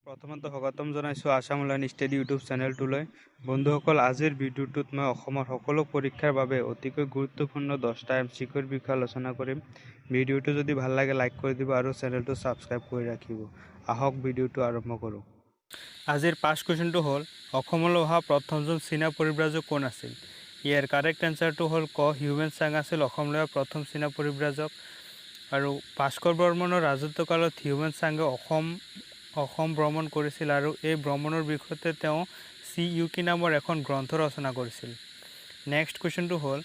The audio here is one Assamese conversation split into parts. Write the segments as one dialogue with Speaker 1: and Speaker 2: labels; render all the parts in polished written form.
Speaker 1: প্ৰথমতে স্বাগতম জনাইছোঁ আছাম অনলাইন ষ্টাডি ইউটিউব চেনেলটোলৈ। বন্ধুসকল, আজিৰ ভিডিঅ'টোত মই অসমৰ সকলো পৰীক্ষাৰ বাবে অতিকৈ গুৰুত্বপূৰ্ণ 10টা এমচিকিউৰ বিষয়ে আলোচনা কৰিম। ভিডিঅ'টো যদি ভাল লাগে, লাইক কৰি দিব আৰু চেনেলটো ছাবস্ক্ৰাইব কৰি ৰাখিব। আহক, ভিডিঅ'টো আৰম্ভ কৰোঁ। আজিৰ ফাৰ্ষ্ট কুৱেশ্যনটো হ'ল, অসমলৈ অহা প্ৰথমজন চীনা পৰিব্ৰাজক কোন আছিল? ইয়াৰ কাৰেক্ট এনচাৰটো হ'ল ক, হিউৱেন চাং আছিল অসমলৈ অহা প্ৰথম চীনা পৰিব্ৰাজক। আৰু ভাস্কৰ বৰ্মনৰ ৰাজত্বকালত হিউৱেন চাঙে অসম অসম ভ্ৰমণ কৰিছিল আৰু এই ভ্ৰমণৰ বিষয়তে তেওঁ চি ইউকি নামৰ এখন গ্ৰন্থ ৰচনা কৰিছিল। নেক্সট কুৱেশ্যনটো হ'ল,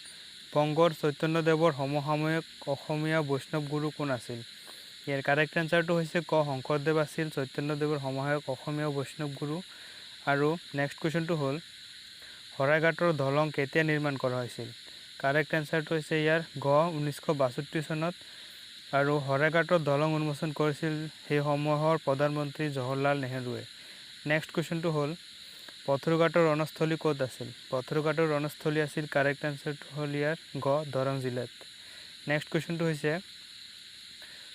Speaker 1: বংগৰ চৈতন্যদেৱৰ সমসাময়িক অসমীয়া বৈষ্ণৱ গুৰু কোন আছিল? ইয়াৰ কাৰেক্ট এনচাৰটো হৈছে ক, শংকৰদেৱ আছিল চৈতন্যদেৱৰ সমসাময়িক অসমীয়া বৈষ্ণৱ গুৰু। আৰু নেক্সট কুৱেশ্যনটো হ'ল, শৰাইঘাটৰ দলং কেতিয়া নিৰ্মাণ কৰা হৈছিল? কাৰেক্ট এনচাৰটো হৈছে ইয়াৰ গ, 1962 চনত। আৰু শৰাইঘাটৰ দলং উন্মোচন কৰিছিল সেই সময়ৰ প্ৰধানমন্ত্ৰী জৱাহৰলাল নেহৰুৱে। নেক্সট কুৱেশ্যনটো হ'ল, পথৰুঘাটৰ ৰণস্থলী ক'ত আছিল? পথৰুঘাটৰ ৰণস্থলী আছিল, কাৰেক্ট এনচাৰটো হ'ল ইয়াৰ গ, দৰং জিলাত। নেক্সট কুৱেশ্যনটো হৈছে,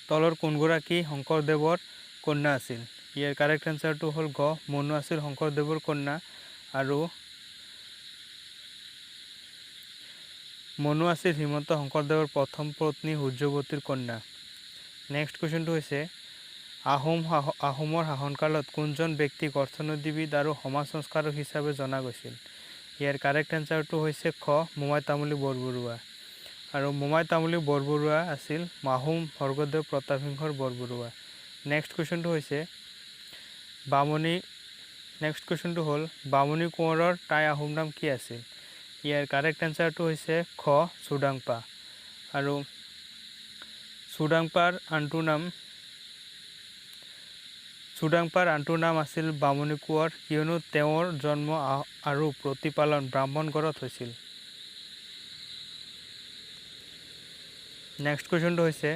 Speaker 1: তলৰ কোনগৰাকী শংকৰদেৱৰ কন্যা আছিল? ইয়াৰ কাৰেক্ট এনচাৰটো হ'ল গ, মনু আছিল শংকৰদেৱৰ কন্যা। আৰু মনু আছিল শ্ৰীমন্ত শংকৰদেৱৰ প্ৰথম পত্নী সূৰ্যৱতীৰ কন্যা। নেক্সট কুৱেশ্যনটো হৈছে, আহোমৰ শাসনকালত কোনজন ব্যক্তিক অৰ্থনীতিবিদ আৰু সমাজ সংস্কাৰক হিচাপে জনা গৈছিল? ইয়াৰ কাৰেক্ট এনচাৰটো হৈছে খ, মোমাই তামুলী বৰবৰুৱা। আৰু মোমাই তামুলী বৰবৰুৱা আছিল আহোম স্বৰ্গদেউ প্ৰতাপ সিংহৰ বৰবৰুৱা। নেক্সট কুৱেশ্যনটো হৈছে বামুণী নেক্সট কুৱেশ্যনটো হ'ল, বামুণী কোঁৱৰৰ টাই আহোম নাম কি আছিল? ইয়াৰ কাৰেক্ট এনচাৰটো হৈছে খ, চুডাংপা। আৰু চুডাংপাৰ আনটো নাম আছিল বামুণী কোঁৱৰ, কিয়নো তেওঁৰ জন্ম আৰু প্ৰতিপালন ব্ৰাহ্মণ ঘৰত হৈছিল। নেক্সট কুৱেশ্যনটো হৈছে,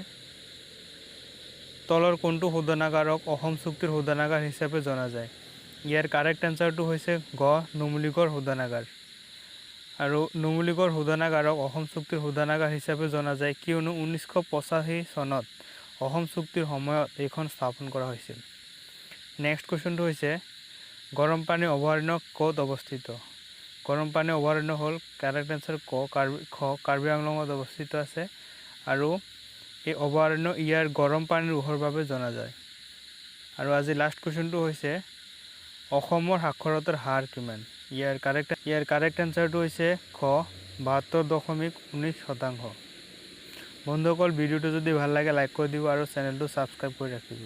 Speaker 1: তলৰ কোনটো শোধনাগাৰক অসম চুক্তিৰ শোধনাগাৰ হিচাপে জনা যায়? ইয়াৰ কাৰেক্ট এনচাৰটো হৈছে গ, নুমলীগড় শোধনাগাৰ। আৰু নুমলীগড় শোধনাগাৰক অসম চুক্তিৰ শোধনাগাৰ হিচাপে জনা যায়, কিয়নো 1985 চনত অসম চুক্তিৰ সময়ত এইখন স্থাপন কৰা হৈছিল। নেক্সট কুৱেশ্যনটো হৈছে, গৰমপানী অভয়াৰণ্য ক'ত অৱস্থিত? গৰমপানী অভয়াৰণ্য হ'ল কাৰেক্ট এনচাৰ ক, কাৰ্বি খ, কাৰ্বি আংলঙত অৱস্থিত আছে। আৰু এই অভয়াৰণ্য ইয়াৰ গৰম পানীৰ উৎসৰ বাবে জনা যায়। আৰু আজি লাষ্ট কুৱেশ্যনটো হৈছে, অসমৰ সাক্ষৰতাৰ হাৰ কিমান? ইয়াৰ কাৰেক্ট এনচাৰটো হৈছে খ, 72.19%। বন্ধুসকল, ভিডিঅ'টো যদি ভাল লাগে, লাইক কৰি দিব আৰু চেনেলটো ছাবস্ক্ৰাইব কৰি ৰাখিব।